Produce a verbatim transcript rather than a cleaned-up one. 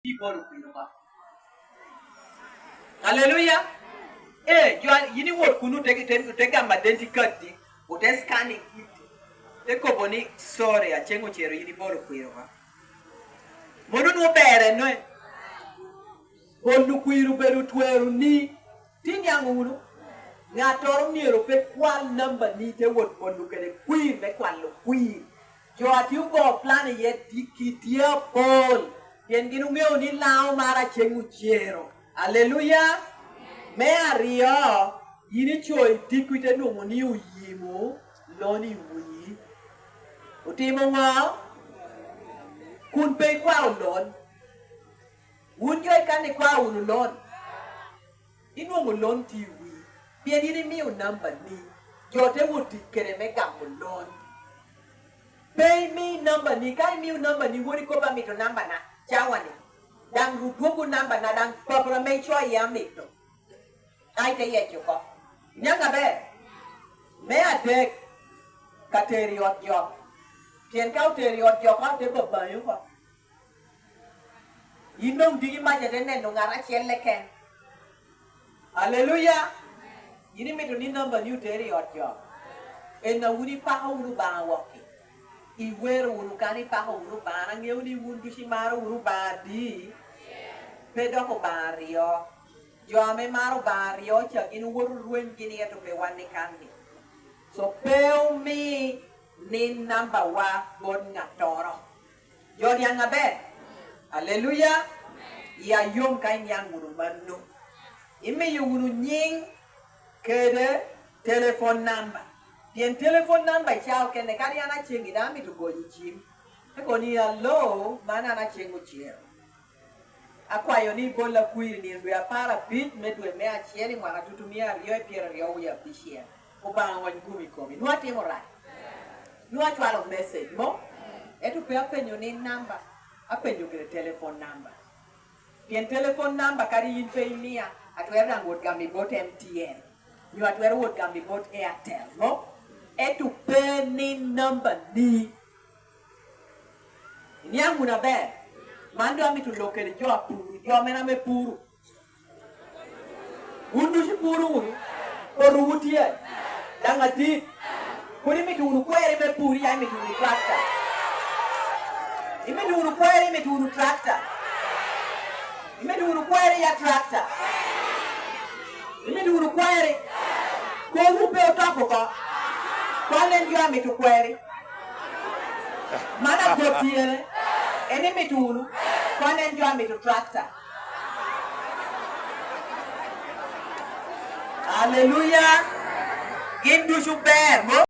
i bot okwiro oko. Aleluya! Ee, jo a, yin iwot kuno, te, te, te gamo identity card-di, ote scanning iti, te kobo ni, "Sorry, Aceng Ocero, yin i bot okwiro oko." Mono nwoŋo ber enno? Bot okwiro obedo twero ni, tin niaŋ wunu, ŋattoro myero pe kwal namba ni te wot bot kede kwir me kwalo kwir. Jo a tye ogo plan iye tye ki tye apol, pien gin oŋeo ni Lango maro Aceng Ocero. Aleluya! Me aryo, yin icoyo itikki ite nwoŋo ni oyimo lon i wii. Otimo ŋo? Kun pe ikwao lon. Wun jo ikan ikwao wunu lon. Inwoŋo lon tye i wii, pien yin imio nambani, jo te wot tic kede me gamo lon. Pe imi nambani, ka imio nambani, wot ikobo, "Amito nambana, cawa-ni." Daŋ ru dwoggo nambana, daŋ papara ame icoyo iye amito. A ite yec oko. Niaŋ aber. Me adek, ka tero i ot jok. Pien ka otero i ot jok, ka ote babaŋi oko. Yin doŋ diki mac ate neno ŋat acel keken. Aleluya! Yin imito ni nambani oter i ot jok. En a wun ipako wunu Obaŋa wokki. Iwero wunu kan ipako wunu Obaŋa. An aŋeo ni wun ducu imaro wunu Obaŋa adi? Pe dok Obaŋa aryo. Jo ame maro Obaŋa aryo ca gin owoto rweny gin i eto pe wan ikan-ni. So pe omi ni nambawa bot ŋattoro. Jo niaŋ aber. Aleluya. Ya yom ka iniaŋ wunu mano. Imiyo wunu nyiŋ kede telefon namba. Pien telefon namba i cawa kene, kadi an Aceng-ŋi daŋ amito goyo cim. Te kobo ni, "Alo, man an Aceng Ocero. Akwayo ni ibolla kwir i nino dwe apar abic me dwe me acel i mwaka tutumia aryo i pyeraryo wie abicel. Obaŋa owany gumi i komi." Nwoŋo atimo rac. Nwoŋo acwalo message mo. Ento pe apenyo ni namba. Apenyo gire telefon namba. Pien telefon namba kadi yin pe imia, atwero daŋ wot gamo i bot M T N, nyo atwero wot gamo i bot Airtel mo. Ento pe ni namba ni. Iniaŋ wunu aber. Man doŋ amito lok kede jo a puro, jo mene ame puro. Wun ducu ipuro wunu, potowu tye, daŋ atit. Pwod imito wunu kweri me pur, ya imito wunu trakta. Imito wunu kweri, imito wunu trakta. Imito wunu kweri, ya trakta. Imito wunu kweri. Kowu pe otop oko. Kwan en jo amito kweri. Man agot tyene. En imito wunu. Kwan en jo amito trakta. Aleluya. Gin ducu ber.